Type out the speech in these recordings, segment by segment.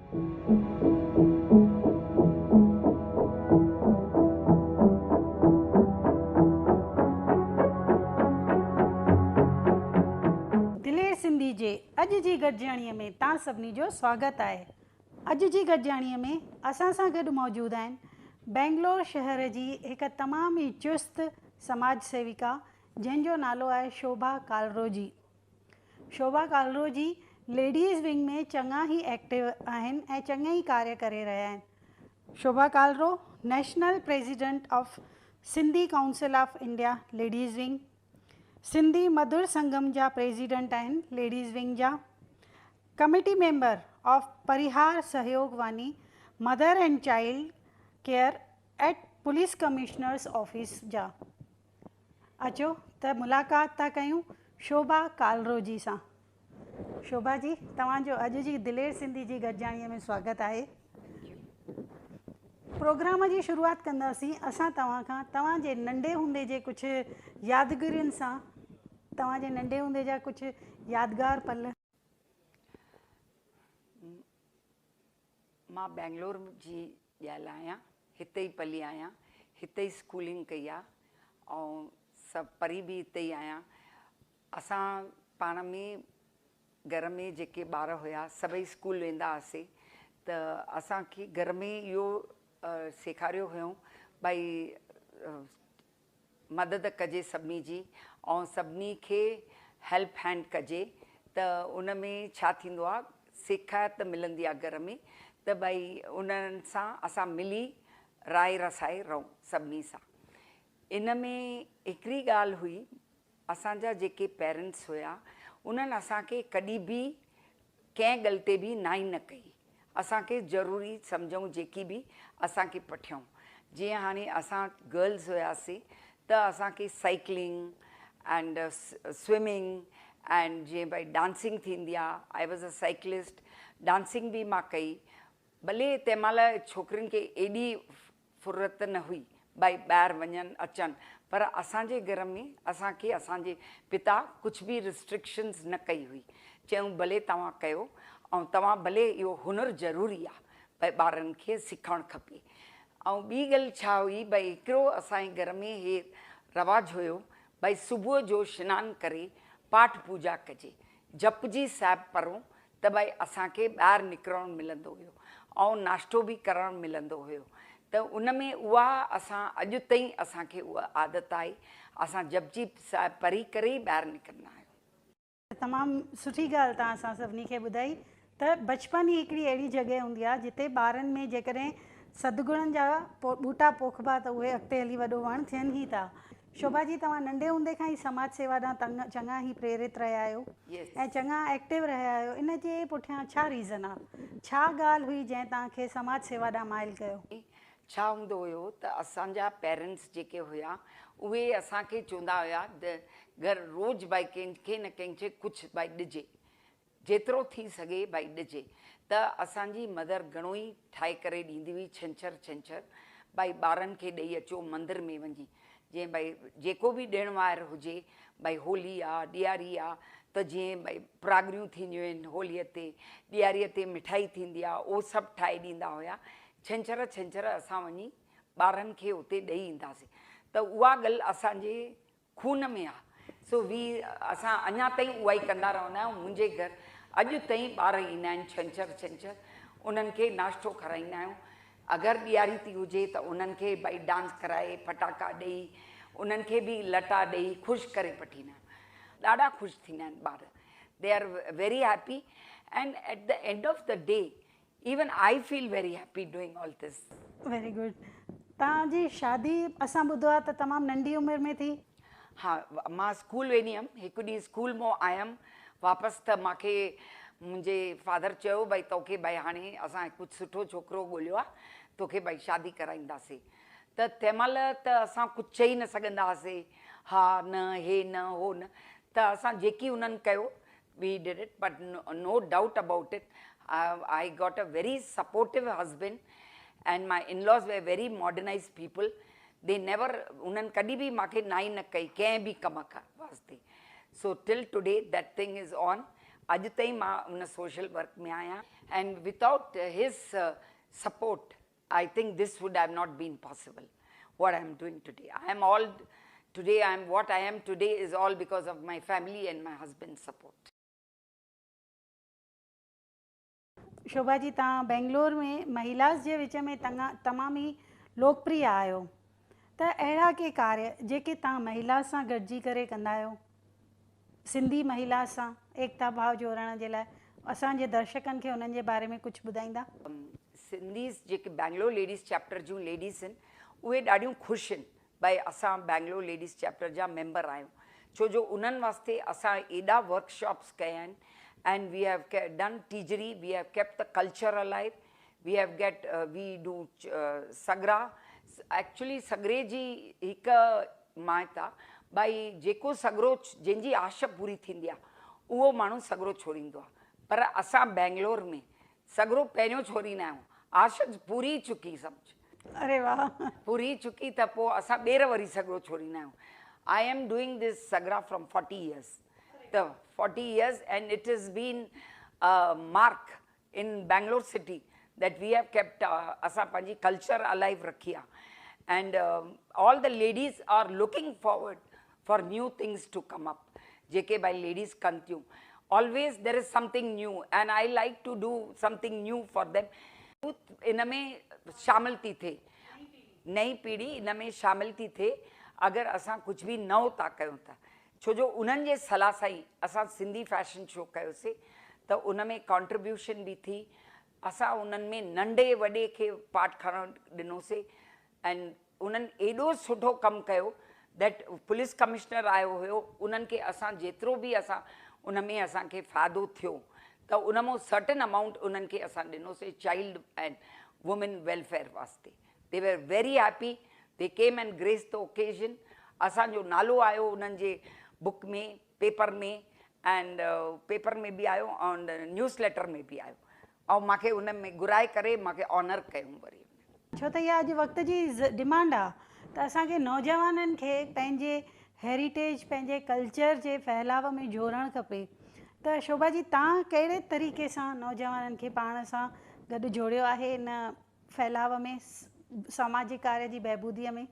دلير سنڌي جي اڄ جي گڏجاڻيء ۾ توهان سڀني جو سواگت آهي. اڄ جي گڏجاڻيء ۾ اسان سان گڏ موجود آهن بينگلور شهر جي هڪ تمام ئي چست سماج سيويڪا جنهن جو نالو آهي شوڀا ڪالرو جي. شوڀا ڪالرو جي ليڊيز ونگ ۾ چڱا ئي ايڪٽو آهن ۽ چڱا ئي ڪاريه ڪري رهيا آهن. Shobha Kalro national president of Sindhi council of India ladies wing, Sindhi Madhur Sangam جا پريزيڊنٽ آهن ليڊيز ونگ جا، committee member of Parihar Sahyog Vani mother and child care at police commissioner's office جا. اچو ته ملاقات ٿا ڪيون شوڀا ڪالرو جي سان. شوڀا جي توهان جو اڄ جي دلير سنڌي جي گڏجاڻي ۾ سواگت آهي. پروگرام جي شروعات ڪنداسين اسان توهان کان توهان جي ننڍي هوندي جي ڪجهه يادگيرين سان، توهان جي ننڍي هوندي جا ڪجهه يادگار پل. مان بينگلور جي ڄايل آهيان، هتي ئي پلي آهيان، هتي ئي اسڪولنگ ڪئي آ ۽ سڀ پڙهي به هتي ئي آهيان. اسان پاڻ ۾ گهر ۾ جيڪي ٻار هيا سڀئي اسڪول ويندا هئاسي ته اسان کي گهر ۾ اهو سيکاريو هيائون ڀائي مدد ڪجي سڀني جي ۽ سڀني کي هيلپ هينڊ ڪجي ته ان ۾ ڇا ٿيندو آ سيکت ملندي آ گهر ۾ ته ڀائي انهن سان اسان ملي راء رسائي رهون سڀني سان ان ۾ هڪڙي ڳالهه هئي اسان جا جيڪي پيرنٽس هيا انهن اسان کي ڪڏهن به ڪنهن ڳل تي به نائي نه ڪئي اسان کي ضروري سمجهون جيڪي به اسان کي پٺيون جيئن هاڻي اسان گرلز هياسي ته اسان کي سائيڪلنگ اينڊ سوئمنگ اينڊ جيئن ڀائي ڊانسنگ ٿيندي آ I was a cyclist dancing به مان ڪئي ڀلي تنهن مهل ڇوڪرين کي ايڏي فرحت نه هئي ڀائي ٻاهر وڃن اچن پر اسان جي گهر ۾ اسان کي اسان جي پتا ڪجهه به رسٽرڪشنز نه ڪئي هئي چيائون ڀلي توهان ڪيو ۽ توهان ڀلي اهو هنر ضروري آ ڀائي ٻارن کي سکڻ کپي ۽ ٻي ڳالهه ڇا هئي ڀائي هڪڙو اسان جي گهر ۾ هي رواج هيو ڀائي صبح جو شنان ڪري پاٺ پوڄا ڪجي جپجي صاحب پڙهون ته ڀائي اسان کي ٻاهر نڪرڻ ملندو هيو ۽ ناشتو به ڪرڻ ملندو هيو ته ان ۾ اها اسان اڄ تائين اسان کي اها عادت آهي اسان جپجي صاحب پڙهي ڪري ئي ٻاهر نڪرندا آهيون. تمام سٺي ڳالهه توهان اسان سڀني کي ٻڌائي ته بچپن ئي هڪڙي اهڙي جڳهه هوندي آهي جتي ٻارن ۾ جيڪڏهن سدگڻن جا ٻوٽا پوکبا ته اهي اڳتي هلي وڏو وڻ ٿين ئي ٿا. شوڀا جي توهان ننڍي هوندي کان ئي سماج سيوا ڏانهن چڱا ئي پريرت رهيا آهيو ۽ چڱا ايڪٽو رهيا آهيو ان جي پٺيان ڇا ريزن آ؟ ڇا ڳالهه هئي جنهن توهان کي سماج سيوا ڏانهن مائل ڪيو؟ ڇا هوندو هيو ته اسان جا پيرنٽس جيڪي هيا اهي اسان کي چوندا هيا ته گهر روز ڀائي ڪنهن کي نه ڪنهن کي ڪجهه ڀائي ڏجي جيترو ٿي سگهي ڀائي ڏجي ته اسان جي مدر گهڻو ئي ٺاهي ڪري ڏيندي هئي ڇنڇر ڇنڇر ڀائي ٻارن کي ڏئي اچو مندر ۾ وڃي جيئن ڀائي جيڪو به ڏڻ وار هجي ڀائي هولي آ ڏياري آ ته جيئن ڀائي پراڳريون ٿينديون آهن هولي تي ڏياري تي مٺائي ٿيندي آ اهو سڀ ٺاهي ڏيندا هيا ڇنڇر ڇنڇر اسان وڃي ٻارن کي اتي ڏئي اينداسين ته اها ڳالهه اسان جي خون ۾ آ سو وي اسان اڃا تائين اها ئي ڪندا رهندا آهيون منهنجي گهر اڄ تائين ٻار ايندا آهن ڇنڇر ڇنڇر انهن کي ناشتو کارائيندا آهيون اگر ڏياري ٿي هجي ته انهن کي ڀائي ڊانس ڪرائي ڦٽاڪا ڏئي انهن کي به لٽا ڏئي خوش ڪري پٺيندا آهيون ڏاڍا خوش ٿيندا آهن ٻار they are very happy and at the end of the day even I feel very happy doing all this. Very good توهان جي شادي اسان ٻڌو آهي ته تمام ننڍي عمر ۾ ٿي. ها مان اسڪول ويندي هيم هڪ ڏينهن اسڪول مون آيم واپس ته مان کي منهنجي فادر چيو ڀائي توکي ڀائي هاڻي اسان هڪ سٺو ڇوڪرو ڳوليو آهي توکي ڀائي شادي ڪرائينداسي ته تنهن مهل ته اسان ڪجهه چئي نه سگهندا هئاسي ها نه هي نه هو نه ته اسان جيڪي انهن ڪيو We did it but no doubt about it I got a very supportive husband and my in laws were very modernized people they never انهن ڪڏهن به مانکي نائي نه ڪئي ڪنهن به ڪم کان واسطي so till today that thing is on اڄ تائين مان ان سوشل ورڪ ۾ آهيان and without his support I think this would have not been possible what I am doing today. I am all today I am what I am today is all because of my family and my husband's support. Shobha ji توهان بينگلور ۾ مهيلاز جي وچ ۾ تمام ئي لوڪپريه آهيو ته اهڙا ڪي ڪاريه جيڪي توهان مهيلاز سان گڏجي ڪري ڪندا آهيو سنڌي مهيلاز سان ايڪتا ڀاو جوڙڻ جي لاء اسان جي درشڪن کي انهن جي باري ۾ ڪجهه ٻڌائيندا؟ سنڌيز جيڪي بينگلور ليڊيز چيپٽر جون ليڊيز آهن اهي ڏاڍيون خوش آهن ڀائي اسان بينگلور ليڊيز چيپٽر جا ميمبر آهيون ڇو جو انهن واسطي اسان ايڏا ورڪشاپس ڪيا آهن and we have done Tijri we have kept the culture alive we have get we do Sagra actually سگري جي هڪ مانيتا ڀائي جيڪو سگرو جنهن جي آش پوري ٿيندي آ اهو ماڻهو سگرو ڇوڙيندو آ پر اسان بينگلور ۾ سگرو پهريون ڇوڙيندا آهيون آش پوري چڪي سمجھ. اري واه. پوري چڪي ته پوء اسان ٻيهر وري سگرو ڇوڙيندا آهيون I am doing this Sagra from forty years ته forty years and it is been mark in Bangalore city that we have kept اسان پنهنجي ڪلچر الائيو رکي آ and all the ladies are looking forward for new things to come up جيڪي ڀائي ladies ڪن ٿيون always there is something new and I like to do something new for them ان ۾ شامل ٿي ٿئي نئين پيڙهي ان ۾ شامل ٿي ٿئي اگر اسان ڪجهه به نئون ٿا ڪيون ته ڇو جو انهن جي صلاح سان ئي اسان سنڌي فيشن شو ڪيوسي ته ان ۾ ڪانٽريبيوشن به ٿي اسان انهن ۾ ننڍي وڏي کي پارٽ کڻڻ ڏنوسي ۽ انهن ايڏو سٺو ڪم ڪيو that police commissioner آيو هيو انهن کي اسان جيترو به اسان ان ۾ اسان کي فائدو ٿيو ته ان مون سرٽن امائونٽ انهن کي اسان ڏنوسي چائلڊ ۽ وومين ويلفيئر واسطي They were very happy, they came and graced the occasion. اسان جو نالو آيو انهن جي بڪ ۾ پيپر ۾ اينڊ پيپر ۾ به آيو اينڊ نيوز ليٽر ۾ به آيو ۽ مان کي ان ۾ گهرائي ڪري مان کي آنر ڪيون وري. ڇو ته اها اڄ وقت جي ڊمانڊ آ ته اسان کي نوجوانن کي پنهنجي هيريٽيج پنهنجي ڪلچر جي ڦهلاء ۾ جوڙڻ کپي ته شوڀا جي تان ڪهڙي طريقي سان نوجوانن کي پاڻ سان گڏ جوڙيو آهي ان ڦهلاء ۾ سماجڪ ڪاريه جي بهبوديء ۾.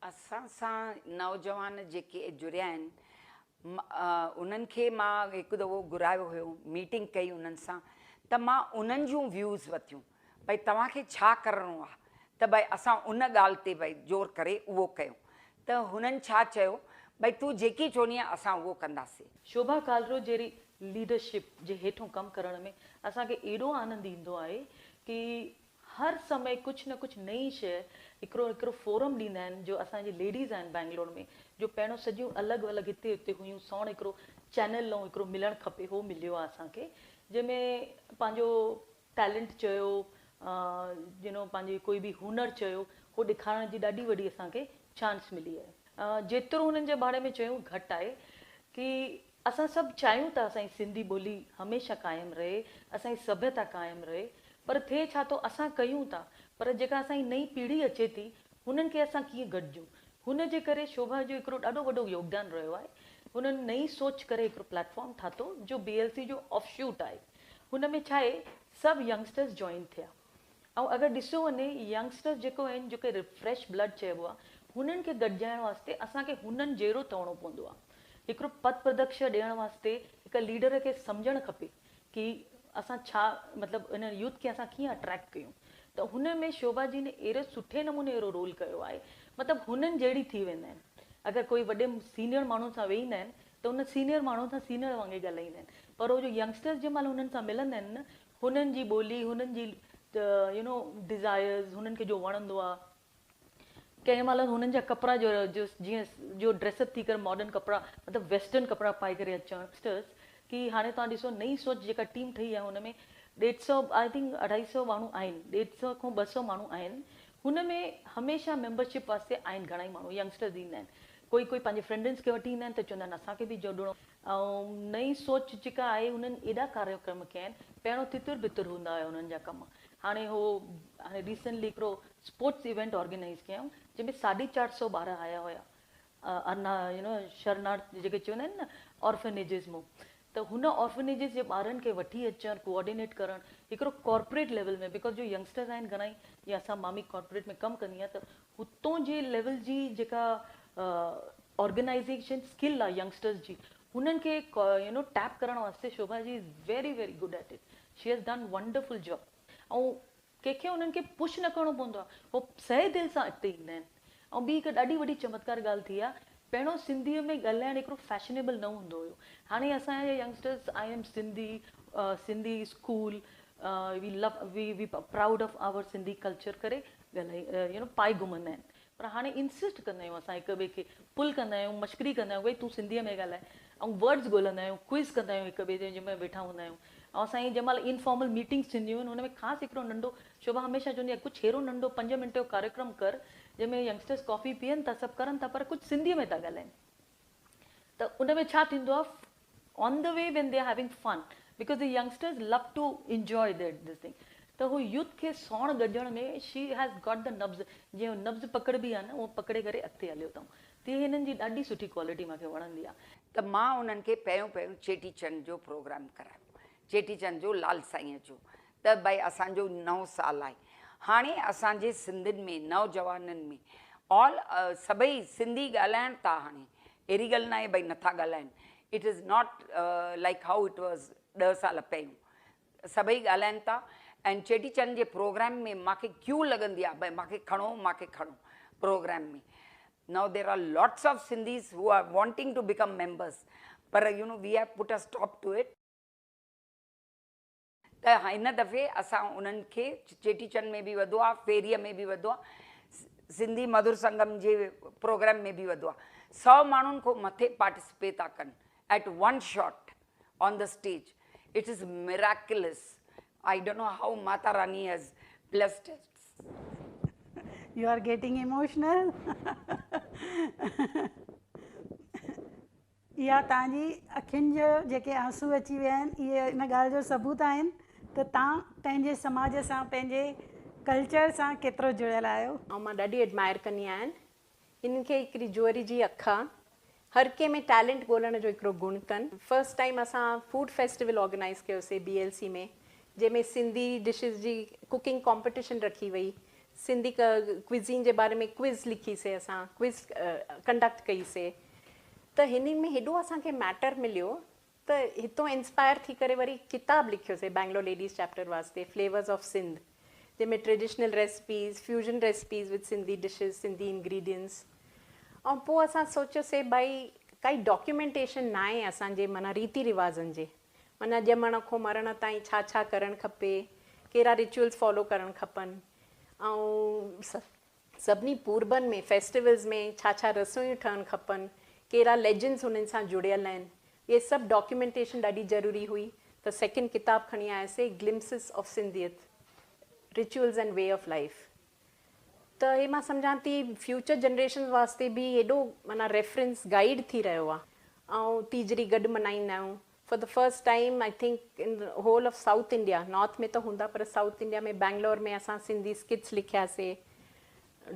اسان سان نوجوان جيڪي جڙيا آهن انهن کي مان هڪ دفعو گهرايو هيو ميٽنگ ڪئي انهن سان ته مان انهن جون ويوز ورتيون ڀئي توهان کي ڇا ڪرڻو آهي ته ڀئي اسان ان ڳالهه تي ڀئي زور ڪري اهو ڪيون ته هنن ڇا چيو ڀئي تون جيڪي چوندينء اسان اهو ڪنداسين. شوڀا ڪالرو جهڙي ليڊرشپ جي هيٺون ڪم ڪرڻ ۾ اسان کي ايڏو آنند ايندو آهي ڪي هر سمي ڪجهه نه ڪجهه نئين شيء هڪڙو هڪڙو فورم ڏيندا آهن جو اسان جي ليڊيز آهن بينگلور ۾ جو پهريون سڄيون الڳ الڳ هتي هتي هيون ساڻ هڪڙو چينل ۽ هڪڙو ملڻ کپي هو مليو آهي اسان کي جنهن ۾ پنهنجو ٽيلنٽ چيو يو نو پنهنجي ڪوئي به هنر چيو هو ڏيکارڻ جي ڏاڍي وڏي اسان کي چانس ملي آهي جيترو هنن جي باري ۾ چيون گهٽ آهي ڪي اسان سڀ چاهيون ٿا اسان جي سنڌي ٻولي هميشه قائم رهي، اسان جي سڀيتا قائم رهي پر ٿئي ڇا ٿو اسان ڪيون ٿا پر جيڪا اسان جي نئين پيڙهي اچي ٿي هنن کي اسان ڪيئن گڏجون هن جي ڪري شوڀا جو هڪڙو ڏاڍو وڏو يوگدان رهيو آهي هنن نئين سوچ ڪري هڪڙو پليٽ فارم ٺاتو جو بي ايل سي جو آف شوٽ آهي هن ۾ ڇا آهي سڀ ينگسٽرز جوائن ٿيا ۽ اگر ڏسيو وڃي ينگسٽرز جيڪو آهن جيڪي ريفريش بلڊ چئبو آهي هنن کي گڏجائڻ واسطي اسان کي هنن جهڙو ٺهڻو پوندو آهي هڪڙو پٿ پردڪشا ڏيڻ واسطي هڪ ليڊر کي سمجهڻ کپي ڪي اسان ڇا مطلب هن يوٿ کي اسان ڪيئن اٽريڪٽ ڪيون ته هن ۾ شوڀا جي ني اهڙو سٺي نموني اهڙو رول ڪيو آهي مطلب هنن جهڙي ٿي ويندا آهن اگر ڪوئي وڏي سينيئر ماڻهن سان ويهيندا آهن ته ان سينيئر ماڻهن سان سينيئر وانگي ڳالهائيندا آهن پر هو جو ينگسٽرز جنهن مهل هنن سان ملندا آهن نه هنن جي ٻولي، هنن جي يو نو ڊزائرز، هنن کي جو وڻندو آ، ڪنهن مهل هنن جا ڪپڙا جو جيئن جو ڊريس اپ ٿي ڪري ماڊرن ڪپڙا مطلب ويسٽرن ڪپڙا پائي ڪري اچڻ ينگسٽرز ڪي هاڻي توهان ڏسو نئين سوچ جيڪا ٽيم ٺهي آهي هن ۾ ڏيڍ سئو I think اڍائي سئو ماڻهو آهن ڏيڍ سئو کان ٻه سئو ماڻهو آهن هن ۾ هميشه ميمبرشپ واسطي آهن گهڻا ئي ماڻهو ينگسٽرز ايندا آهن ڪوئي ڪوئي پنهنجي فرينڊنس کي وٺي ايندا آهن ته چوندا آهن اسان کي به جوڙڻو ۽ نئين سوچ جيڪا آهي هنن ايڏا ڪاريڪرم ڪيا آهن پهريون تتر بتر هوندا هيا هنن جا ڪم هاڻي هو هاڻي ريسنٽلي هڪڙو اسپورٽس ايونٽ آرگنائيز ڪيائون جنهن ۾ ساڍي چار سئو ٻار آيا هيا ارنا يو نو شرنارٿ جيڪي چوندا آهن نه آرفنيجز مون ته هن آرفنيجز جي ٻارن کي وٺي اچڻ، ڪوآرڊينيٽ ڪرڻ هڪڙو ڪارپوريٽ ليول ۾ because جو ينگسٽرز آهن گهڻا ئي يا اسان مان به ڪارپوريٽ ۾ ڪم ڪندي آهيان ته هتون جي ليول جي جيڪا آرگنائيزيشن اسڪل آهي ينگسٽرز جي هنن کي يو نو ٽيپ ڪرڻ واسطي شوڀا جي is very very good at it she has done wonderful job ۽ ڪنهن کي انهن کي پش نه ڪرڻو پوندو آهي، هو سهي دل سان اڳتي ايندا آهن. ۽ ٻي هڪ ڏاڍي وڏي چمتڪار ڳالهه ٿي آهي، پهريون سنڌيء ۾ ڳالهائڻ هڪڙو فيشنيبل نه هوندو هيو، هاڻي اسان جا youngsters I am Sindhi, Sindhi school, we love we we proud of our Sindhi culture ڪري ڳالهائي يو نو پائي گهمندا آهن. پر هاڻي انسسٽ ڪندا آهيون اسان هڪ ٻئي کي پل ڪندا آهيون مشڪري ڪندا آهيون ڀئي تون سنڌيء ۾ ڳالهاء ۽ ورڊز ڳولندا آهيون ڪوئز ڪندا آهيون هڪ ٻئي جي جنهن ۾ ويٺا هوندا آهيون ۽ اسان جي جنهن مهل انفارمل ميٽنگس ٿينديون آهن ان ۾ خاص هڪڙو ننڍو شوڀا هميشه چوندي آهي ڪجهه ههڙو ننڍو پنج منٽ جو ڪاريڪرم ڪر جنهن ۾ ينگسٽرس ڪافي پيئن ٿا سڀ ڪرن ٿا پر ڪجهه سنڌيء ۾ ٿا ڳالهائين ته ان ۾ ڇا ٿيندو آهي on the way when they are having fun because the youngsters love to enjoy their this thing ته هو يوٿ کي ساڻ گڏجڻ ۾ شي هيز گاٽ the نبض جيئن نبض پڪڙبي آهي نه اهو پڪڙي ڪري اڳتي هليو اٿئون تيئن هنن جي ڏاڍي سٺي ڪوالٽي مان کي وڻندي آهي. ته مان انهن کي پهريون پهريون چيٽي چنڊ جو پروگرام ڪرايو چيٽي چنڊ جو لال سائينء جو ته ڀئي اسان جو نئون سال آهي هاڻي اسان جي سنڌين ۾ نوجوانن ۾ آل سڀئي سنڌي ڳالهائڻ ٿا هاڻي اهڙي ڳالهه ناهي ڀئي نٿا ڳالهائن it is not like how it was ڏهه سال پهريون سڀئي ڳالهائن ٿا ۽ چيٽي چنڊ جي پروگرام ۾ ماکي ڪيو لڳندي آهي ڀئي ماکي کڻو ماکي کڻو programme ۾ now there are lots of Sindhis who are wanting to become members per you know we have put a stop to it. ته هن دفعي اسان انهن کي چيٽي چنڊ ۾ به وڌو آهي، ڦيريء ۾ به وڌو آهي، سنڌي مڌر سنگم جي پروگرام ۾ به وڌو آهي. سئو ماڻهن کان مٿي پارٽيسپيٽ ٿا ڪن at one shot on the stage. It is miraculous. I don't know how Mata Rani has blessed us. You are getting emotional. اها توهان جي اکين جو جيڪي آنسو اچي ويا آهن اهي ان ڳالهه جو ثبوت آهن ته توهان پنهنجي سماج سان پنهنجي ڪلچر سان ڪيترو جڙيل آهيو. ۽ مان ڏاڍي ايڊمائر ڪندي آهيان هنن کي هڪڙي جوئري جي اک آ هر ڪنهن ۾ ٽيلنٽ ڳولڻ جو هڪڙو گڻ اٿن فرسٽ ٽائيم اسان فوڊ فيسٽيول آرگنائيز ڪيوسي بي ايل سي ۾ جنهن ۾ سنڌي ڊشز جي ڪوڪنگ ڪامپٽيشن رکي وئي سنڌي ڪوئزين جي باري ۾ ڪوئز لکي سي اسان ڪوئز ڪنڊڪٽ ڪئي سي ته هنن ۾ هيڏو اسان کي ميٽر مليو ته هتون انسپائر ٿي ڪري وري ڪتاب لکيوسي بينگلور ليڊيز چيپٽر واسطي فليورز آف سنڌ جنهن ۾ traditional recipes, fusion recipes with Sindhi dishes, Sindhi ingredients ۽ پوء اسان سوچيوسي ڀائي ڪائي ڊاڪيومينٽيشن ناهي اسان جي معنيٰ ريتي رواجن جي معنيٰ ڄمڻ کان مرڻ تائين ڇا ڇا ڪرڻ کپي ڪهڙا رچوئلز فالو ڪرڻ کپن ۽ سڀني پوربن ۾ فيسٽيولز ۾ ڇا ڇا رسوئيون ٺهڻ کپن، ڪهڙا ليجنڊز هنن سان جڙيل آهن، اهي سڀ ڊاڪيومينٽيشن ڏاڍي ضروري هئي ته سيڪنڊ ڪتاب کڻي آياسي Glimpses of Sindhiyat, Rituals and Way of Life ته هي مان سمجهان ٿي فيوچر جنريشنز واسطي به ايڏو معنيٰ ريفرنس گائيڊ ٿي رهيو آهي ۽ ٽيجڙي گڏ ملهائيندا آهيون for the first time I think in whole of south India north ۾ ته هوندا پر سائوٿ انڊيا ۾ بينگلور ۾ اسان سنڌي اسڪٽس لکياسي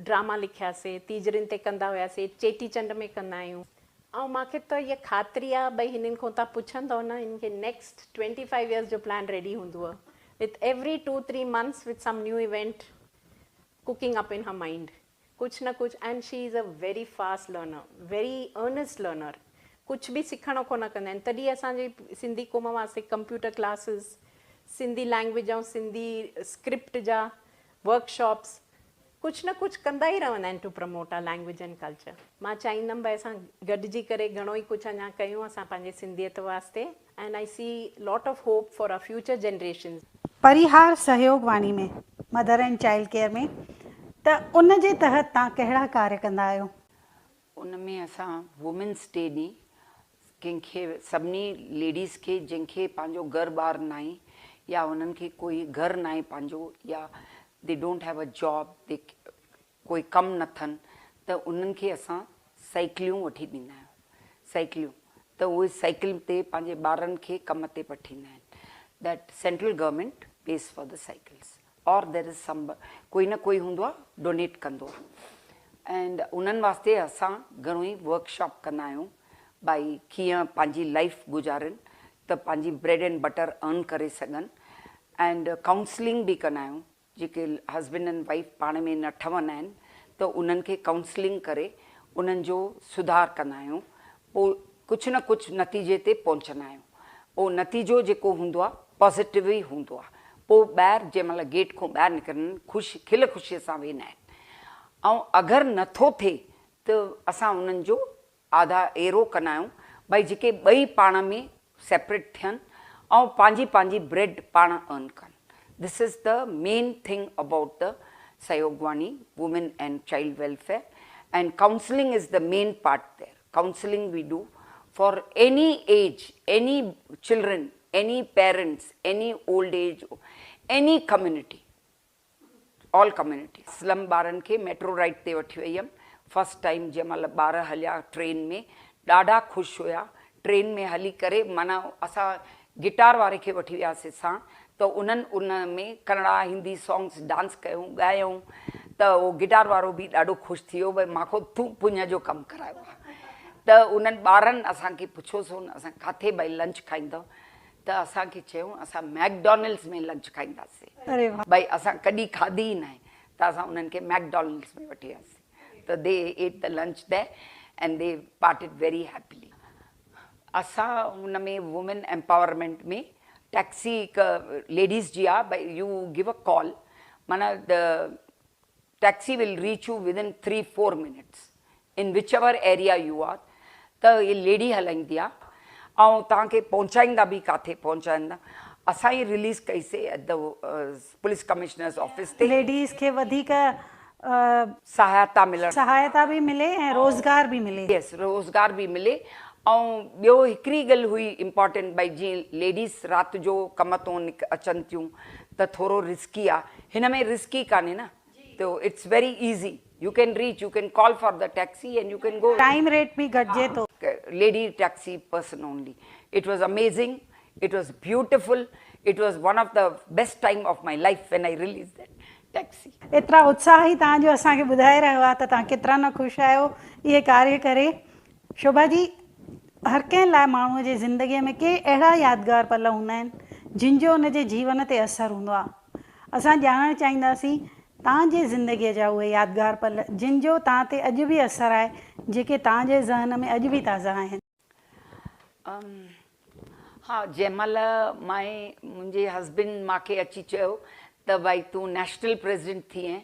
ڊراما لکياسي ٽيجڙين تي ڪندا هياسي چيٽي چنڊ ۾ ڪندا آهيون ۽ مان کي ته هيء خاطري آ ڀئي هنن کان تان پڇندؤ نه هنن کي نيڪسٽ 25 يرز جو پلان ريڊي هوندو with every 2 3 months with some new event cooking up in her mind ڪجهه نه ڪجهه and she is a very fast learner very earnest learner ڪجهه به سکڻ ڪونه ڪندا آهن تڏهن اسان جي سنڌي قوم واسطي computer classes Sindhi language ۽ Sindhi script جا ورڪشاپس ڪجهه نه ڪجهه ڪندا ئي رهندا آهن to promote our language and culture مان چاهيندم ڀئي اسان گڏجي ڪري گهڻو ئي ڪجهه اڃا ڪيون اسان پنهنجي سنڌيت واسطي and I see lot of hope for our future generations. Parihar Sahyog Vani ۾ mother and child care ۾ ته ان جي تحت توهان ڪهڙا ڪاريه ڪندا آهيو؟ ان ۾ اسان وومينس ڊي ڏينهن ڪنهن کي سڀني ليڊيز کي جنهن کي پنهنجو گهر ٻار ناهي يا انهن کي ڪوئي گهر ناهي پنهنجو يا the don't have a job the ڪوئي ڪم نه اٿن ته انهن کي اسان سائيڪليون وٺي ڏيندا آهيون سائيڪليون ته اهي سائيڪل تي پنهنجي ٻارن کي ڪم تي پٺيندا آهن that central government pays for the cycles or there is some ڪوئي نه ڪوئي هوندو آهي ڊونيٽ ڪندو آهي اينڊ انهن واسطي اسان گهڻو ئي ورڪشاپ ڪندا آهيون ڀائي ڪيئن پنهنجي لائيف گذارين ته پنهنجي بريڊ اينڊ بٽر ارن ڪري سگهن اينڊ ڪائونسلنگ به ڪندا آهيون جيڪي هسبينڊ اينڊ وائيف پاڻ ۾ نه ٺهندا آهن ته انهن کي ڪائونسلنگ ڪري انهن جو سڌار ڪندا آهيون پوء ڪجهه نه ڪجهه نتيجي تي پهچندا آهيون پوء نتيجو جيڪو هوندو آهي پازيٽو ئي هوندو آهي پوء ٻاهر جنهن مهل گيٽ کان ٻاهر نڪرن خوش کل خوشي سان ويندا آهن ۽ اگر نٿو ٿئي ته اسان انهن جو آڌا اهڙو ڪندا آهيون ڀئي جيڪي ٻئي پاڻ ۾ سيپريٽ ٿين ۽ پنهنجي پنهنجي بريڊ پاڻ ارن ڪن this is the main thing about the Sahyogvani women and child welfare and counselling is the main part there counselling we do for any age any children any parents any old age any community all community. Slum ٻارن کي metro ride تي وٺي وئي هيم first time جنهن مهل ٻار هليا ٽرين ۾ ڏاڍا خوش هيا ٽرين ۾ هلي ڪري معنيٰ اسان گٽار واري کي وٺي وياسي ساڻ ته انهن ان ۾ ڪنڙا هندي سانگس ڊانس ڪيون ڳايائون ته اهو گٽار وارو به ڏاڍو خوش ٿي ويو ڀئي مان کان تون پڃ جو ڪم ڪرايو آهي ته انهن ٻارن اسان کي پڇيوسون اسان ڪاٿي ڀئي لنچ کائيندؤ ته اسان کي چيائون اسان ميڪڊونلڊس ۾ لنچ کائينداسين ڀئي اسان ڪڏهن کاڌي ئي ناهي ته اسان انهن کي ميڪڊونلڊس ۾ وٺي وياسين ته they ate the lunch there and they parted very happily. اسان ان ۾ وومين ايمپاورمينٽ ۾ ٽيڪسي هڪ ليڊيز جي آ ڀئي يو گيو ا ڪال معنيٰ the taxi will reach you within three four minutes in whichever area you are ته هي ليڊي هلائيندي آ ۽ توهان کي پهچائيندا به ڪاٿي پهچائيندا اسان ئي رليز ڪئي سي at the police commissioner's office تي. ليڊيز کي وڌيڪ سهائتا ملڻ. سهائتا به ملي ۽ روزگار به ملي. يس روزگار به ملي ۽ ٻيو هڪڙي ڳلهه هئي امپارٽنٽ ڀئي جيئن ليڊيز رات جو ڪم تون اچن ٿيون ته ٿورو رسڪي آ هن ۾ رسڪي ڪانهي نه ته it's very easy you can reach you can call for the taxi and you can go. Time rate به گهٽجي ٿو. Lady taxi person only it was amazing it was beautiful it was one of the best time of my life when I release that taxi. ايترا اتساهه ئي توهان جو اسان کي ٻڌائي رهيو آهي ته توهان ڪيترا نه خوش آهيو اهي ڪاريه ڪري. شوڀا جي هر ڪنهن لاء ماڻهوء جي زندگيء ۾ ڪي اهڙا يادگار پل هوندا آهن جن جو ان جي جيون تي اثر هوندو آهي. اسان ڄاڻڻ چاهينداسين توهان جي زندگيء جا اهي يادگار پل جن جو توهان تي اڄ به اثر آهي، جيڪي توهان جي ذهن ۾ اڄ به تازا آهن. ها جنهن مهل مائي منهنجي هسبنڊ مان کي اچي چيو ته ڀائي تون نيشنل پريزيڊنٽ ٿي آهين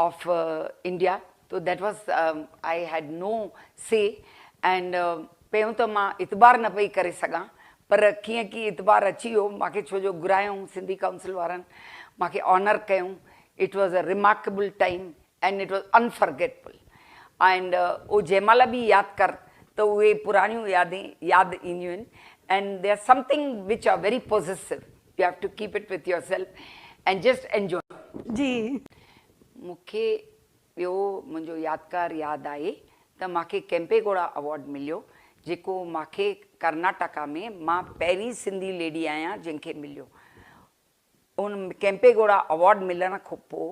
آف انڊيا تو that was I had no say and پهريون ته مان اعتبار نه پئي ڪري سگهان پر ڪيئن ڪي اعتبار اچي ويو مان کي ڇو جو گهرايائون سنڌي ڪائونسل وارن مان کي آنر ڪيائون it was a remarkable time and it was unforgettable and اهو جنهن مهل به ياد ڪر ته اهي پراڻيون يادين ياد اينديون آهن and they are something which are very possessive you have to keep it with yourself and just enjoy. جي. مون کي ٻيو منهنجو يادگار ياد آهي ته مان کي ڪيمپيگوڙا اوارڊ مليو جيڪو مان کي ڪرناٽڪا ۾ مان پهرين سنڌي ليڊي آهيان جنهن کي مليو. ان ڪيمپيگوڙا اوارڊ ملڻ کان پوء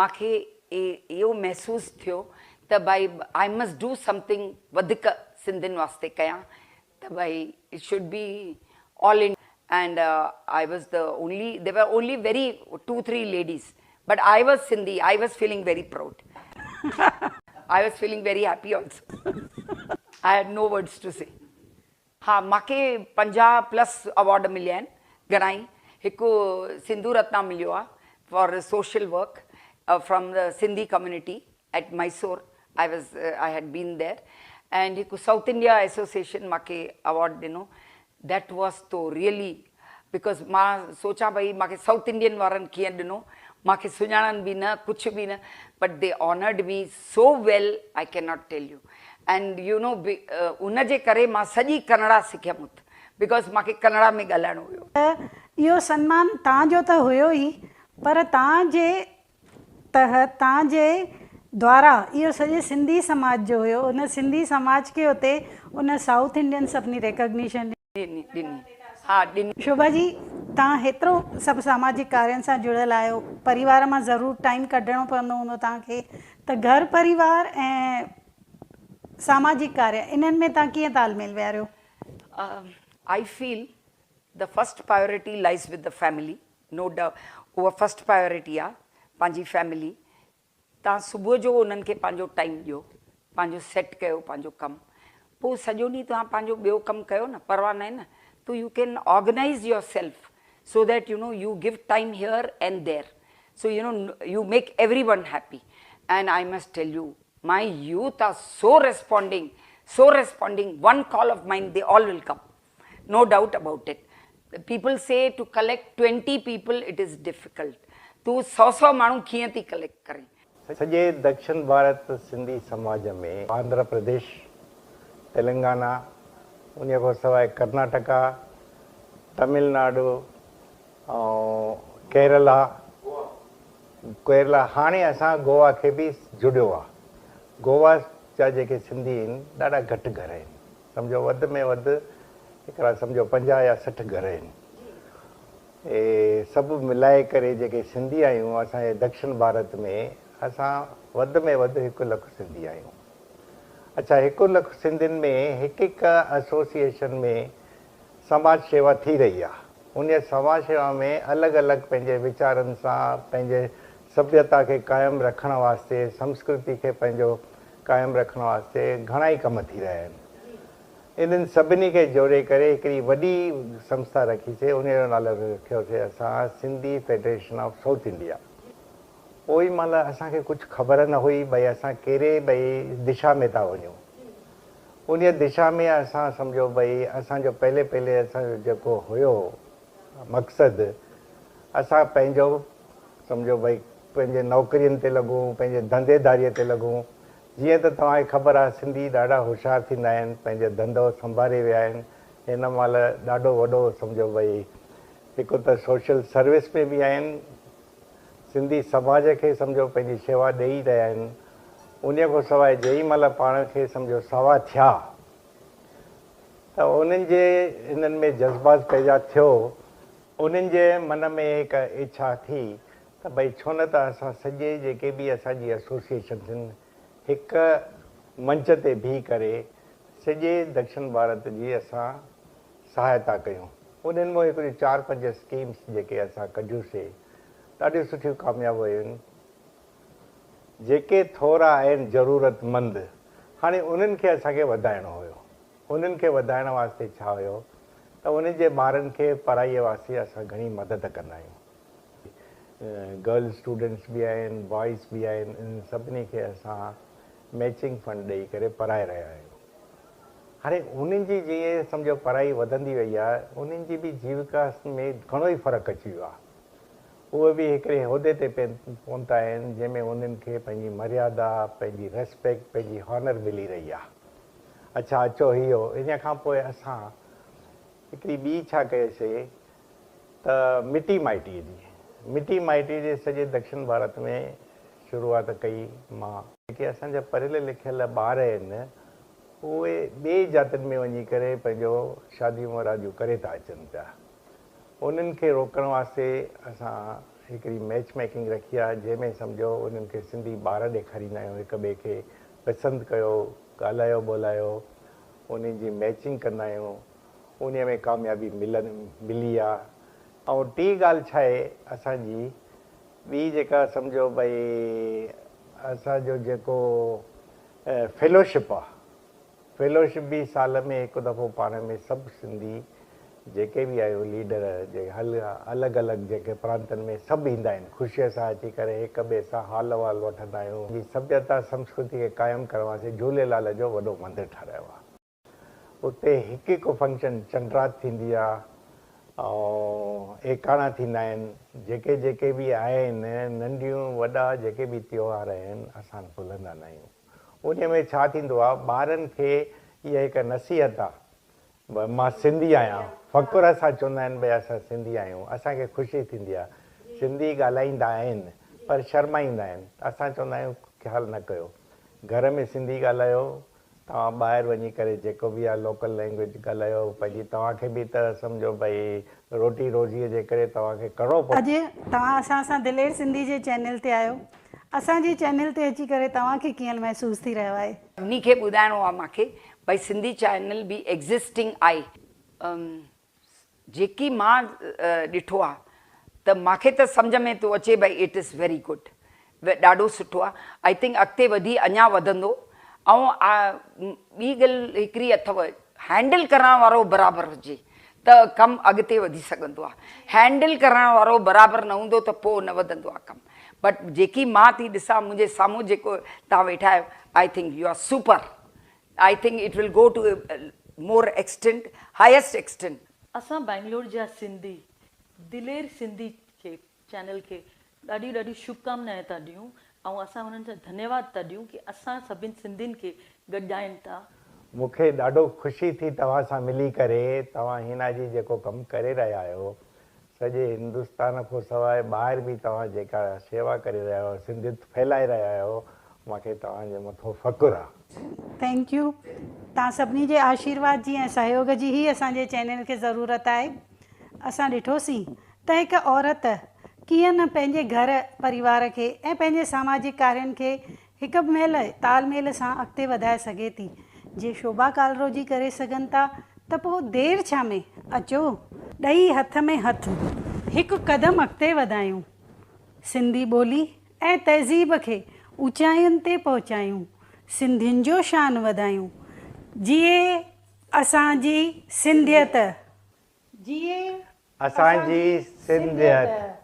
مان کي اهو محسوس ٿيو ته ڀائي I must do something وڌيڪ سنڌين واسطي ڪيان ته ڀائي it should be all India and I was the only there were only very two three ladies but I was Sindhi I was feeling very proud I was feeling very happy also I had no words to say. ها ماکي 50 plus award مليا آهن گهڻا ئي هڪ سنڌو رتنا مليو آهي for social work from the Sindhi community at Mysore I was I had been there and هڪ سائوٿ انڊيا ايسوسيئيشن ماکي اوارڊ ڏنو that was تو ريئلي because مان سوچان پئي ماکي سائوٿ انڊين وارن ڪيئن ڏنو ماکي سڃاڻن به نه ڪجهه به نه but they honoured me so well I can not tell you and you know ان جي ڪري مان سڄي ڪنڙا سکيم ات because ماکي ڪنڙا ۾ ڳالهائڻو هيو. ته اهو سنمان توهان جو ته هيو ئي پر توهان جي تحت توهان جي دوارا اهو سڄي سنڌي سماج جو هيو ان سنڌي سماج کي اتي ان سائوٿ انڊين سڀني ريڪگنيشن ڏني ڏني ها ڏني. شوڀا جي توهان هيترو سڀ ساماجڪ ڪارين سان جڙيل آهيو پريوار مان ضرور ٽائيم ڪڍڻو پوندو هوندو توهان کي ته گهر پريوار ۽ ساماجڪ ڪاريه انهن ۾ توهان ڪيئن تال ميل ويهاريو؟ I feel The first priority lies with the family no doubt اها فرسٽ پرايورٽي آ پنهنجي فيملي توهان صبح جو انهن کي پنهنجو ٽائيم ڏيو پنهنجو سيٽ ڪيو پنهنجو ڪم پوء سڄو ڏينهن توهان پنهنجو ٻيو ڪم ڪيو نه پرواهه ناهي نه تو you can organize yourself so that you know you give time here and there so you know you make everyone happy and I must tell you my youth are so responding so responding one call of mine they all will come no doubt about it people say to collect 20 people it is difficult تون سئو سئو ماڻهو ڪيئن ٿي collect ڪرين. سڄي دڪشن ڀارت سنڌي سماج ۾ آنڌرا پرديش، تلنگانا، انهيء کان سواء ڪرناٽڪا، تمل ناڊو ۽ ڪيرلا، ڪيرلا هاڻي اسان گوا کي به جڙيو آ. گوا جا جيڪي سنڌي آهن ڏاڍا گهٽ گهر آهن. سمجهو وڌ ۾ وڌ هڪڙا سمجهو 50 يا 60 گهر آهن. اهي سڀ ملائي ڪري جيڪي سنڌي آهيون اسان جي دڪشن ڀارت ۾ اسان وڌ ۾ وڌ 1 لک سنڌي آهيون. اڇا 1 لک سنڌين ۾ هڪ هڪ ايسوسيئيشن ۾ سماج شيوا ٿي رهي آ. انهيء سماج شيوا ۾ الڳ الڳ پنهنجي ويچارن سان پنهنجي سڀيتا کي قائم رکڻ واسطي سنسڪرتي کي پنهنجو قائم رکڻ واسطي گهڻا ئي ڪم ٿي رهيا آهن. انهن سڀني کي جوڙي ڪري هڪڙي وڏي سنسٿا رکيسي، انهيء جو نالو رکيوسي اسان Sindhi federation of south India. اوڏي مهل اسان کي ڪجهه خبر نه هئي ڀئي اسان ڪهڙي ڀئي دشا ۾ ٿا وڃون. انهيء دشا ۾ اسان سمجهو ڀئي اسان جو پهلي پهلي اسان جو جيڪو هيو مقصد اسان پنهنجو سمجهو ڀئي پنهنجي نوڪرين تي لڳون، پنهنجي ڌنڌيداريء تي لڳون. جيئن ته توهان کي خبر آهي سنڌي ڏاڍا هوشيار ٿيندا آهن، پنهنجو ڌنڌو سنڀاري ويا آهن. هن مهل ڏاڍو وڏو سمجهو ڀئي هڪ ته سوشل سروس ۾ به آهن، سنڌي سماج کي سمجهو پنهنجي شيوا ڏيئي رهيا آهن. انهيء کان سواء جنهن مهل پاڻ کي سمجهو سوا ٿيا ته انهن جي هنن ۾ جذبات پيدا ٿيو، انهن جي من ۾ هڪ اڇا ٿي ته ڀئي ڇو نه ته اسان سڄي جيڪي به اسان جي ايسوسيئيشنس آهن هڪ منچ تي بيهي ڪري سڄي دڪشن ڀارت جي اسان سهائتا ڪيون. انهن مان هڪڙيون چار پنج اسڪيمس جيڪي اسان ڪڍيون سي ڏاڍيون سٺيون ڪامياب ويون آهن. جيڪي ٿورا آهن ضرورت مند هاڻي انهن کي اسان کي وڌائڻو هيو. انهن کي وڌائڻ واسطي ڇا هيو ته انهن جي ٻارن کي پڙهائيء واسطي اسان گهڻي مدد ڪندا آهيون. گرل اسٽوڊنٽس به آهن، بوائز به آهن، انهن سڀني کي اسان ميچنگ فنڊ ڏئي ڪري پڙهائي رهيا آهيون. هاڻي انهن جي جيئن سمجهو پڙهائي وڌندي وئي آهي، انهن جي به جيوڪا ۾ گهڻو ئي فرق اچي ويو آهي. اهي به هڪڙي عهدي تي پهتا آهن، جنهن ۾ انهن کي پنهنجي مريادا، پنهنجي ريسپيڪٽ، پنهنجي هانر ملي رهي آهي. اڇا اچو هيو ان کان پوء اسان هڪڙي ٻي ڇا ڪئيسي ته مٽي مائٽيء جي مٽي مائٽيء جي سڄي دڪشن ڀارت ۾ شروعات ڪئي مان. جيڪي اسان جا پڙهيل لکيل ٻار آهن اهي ٻي جاتين ۾ وڃي ڪري پنهنجو شاديون مراديون ڪري ٿا اچن پيا انهن کي روڪڻ واسطي اسان هڪڙي ميچ ميڪنگ رکي آهي جنهن ۾ سمجهو انهن کي سنڌي ٻار ڏيکاريندا آهيون هڪ ٻئي کي پسند ڪيو ڳالهايو ٻولايو انهن جي ميچنگ ڪندا آهيون انهي ۾ ڪاميابي ملن ملي آ ۽ ٽي ڳالهه ڇا آهي اسان جي ٻي جيڪا سمجهو ڀئي اسان جو جيڪو فيلوشپ آ فيلوشپ به سال ۾ هڪ دفعو پاڻ ۾ سڀ سنڌي جيڪي به آهيون ليڊر جيڪي هل الڳ الڳ جيڪي پرانتن ۾ سڀ ايندا آهن خوشيء سان اچي ڪري هڪ ٻئي سان حال احوال وٺندا آهيون. جي سڀيتا سنسڪرتي کي قائم ڪرڻ واسطي جهوليلال جو وڏو مندر ٺهرايو آهي. اتي هڪ هڪ فنڪشن چنڊرات ٿيندي آهي ۽ ايڪاڻا ٿيندا آهن جيڪي جيڪي به آهن ننڍيون وڏا جيڪي به تيوهار آهن اسان ڀلندا نه آهيون انهي ۾ ڇا ٿيندو آهي ٻارن کي اها هڪ نصيحت آهي مان سنڌي آهيان فخر سان چوندا آهن ڀئي اسان سنڌي آهيون اسان کي خوشي ٿيندي آهي سنڌي ڳالهائيندا آهن پر شرمائيندا آهن اسان چوندا آهيون خيال نه ڪيو گهر ۾ سنڌي ڳالهايو توهان ٻاهر وڃي ڪري جيڪو به آهي لوڪل لينگويج ڳالهايو پنهنجي توهان کي به ته سمجهو ڀئي روٽي روزيء جي ڪري توهان کي ڪرڻو پوندو. اڄ توهان اسان سان دلير سنڌي جي چينل تي آهيو اسان جي چينل تي اچي ڪري توهان کي ڪيئن محسوس ٿي رهيو آهي. سڀني کي ٻڌائڻو آ مان کي ڀئي سنڌي چينل به ايگزسٽنگ آهي. جيڪي مان ڏٺو آ ته مانکي ته سمجهه ۾ ٿو اچي ڀئي it is very good ڏاڍو سٺو آ I think اڳتي وڌي اڃا وڌندو ۽ ٻي ڳالهه هڪڙي اٿو هينڊل ڪرڻ وارو برابر هجي ته ڪم اڳتي وڌي سگهندو آ هينڊل ڪرڻ وارو برابر نه هوندو ته پوء نه وڌندو آ ڪم بٽ جيڪي مان ٿي ڏسان منهنجي سامهون جيڪو توهان ويٺا آهيو I think you are super I think it will go to more extent highest extent. اسان بينگلور جا سنڌي دلير سنڌي کي چينل کي ڏاڍيون ڏاڍيون شڀڪامنائين ٿا ڏيون ۽ اسان انهن جا ڌنيواد ٿا ڏيون ڪي اسان سڀن سنڌين کي گڏائين ٿا. مون کي ڏاڍو خوشي ٿي توهان سان ملي ڪري توهان هينا جي جيڪو ڪم ڪري رهيا آهيو سڄي هندستان کان سواء ٻاهر به توهان جيڪا شيوا ڪري رهيا آهيو سنڌيت ڦهلائي رهيا آهيو مان کي توهان جي مٿو فخر آ. Thank you توهان سڀني جي آشيرواد جي ۽ سهيوگ جي ئي اسان جي چينل کي ضرورت آهي اسان ڏٺوسين ته هڪ عورت ڪيئن نه پنهنجي گهر پريوار کي ۽ پنهنجي ساماجڪ ڪارين کي هڪ مهل تال ميل سان اڳتي وڌائي سگهي ٿي. جي شوڀا ڪالرو جي ڪري سگهن ٿا ته پوء دير ڇا ۾؟ اچو ڏئي هٿ ۾ هٿ هڪ قدم اڳتي وڌايون. سنڌي ٻولي ۽ تهذيب کي اوچاين تي پهچايون. سنڌين جو شان وڌايون. جيئي اسان جي سنڌيت. جيئي اسان جي سنڌيت.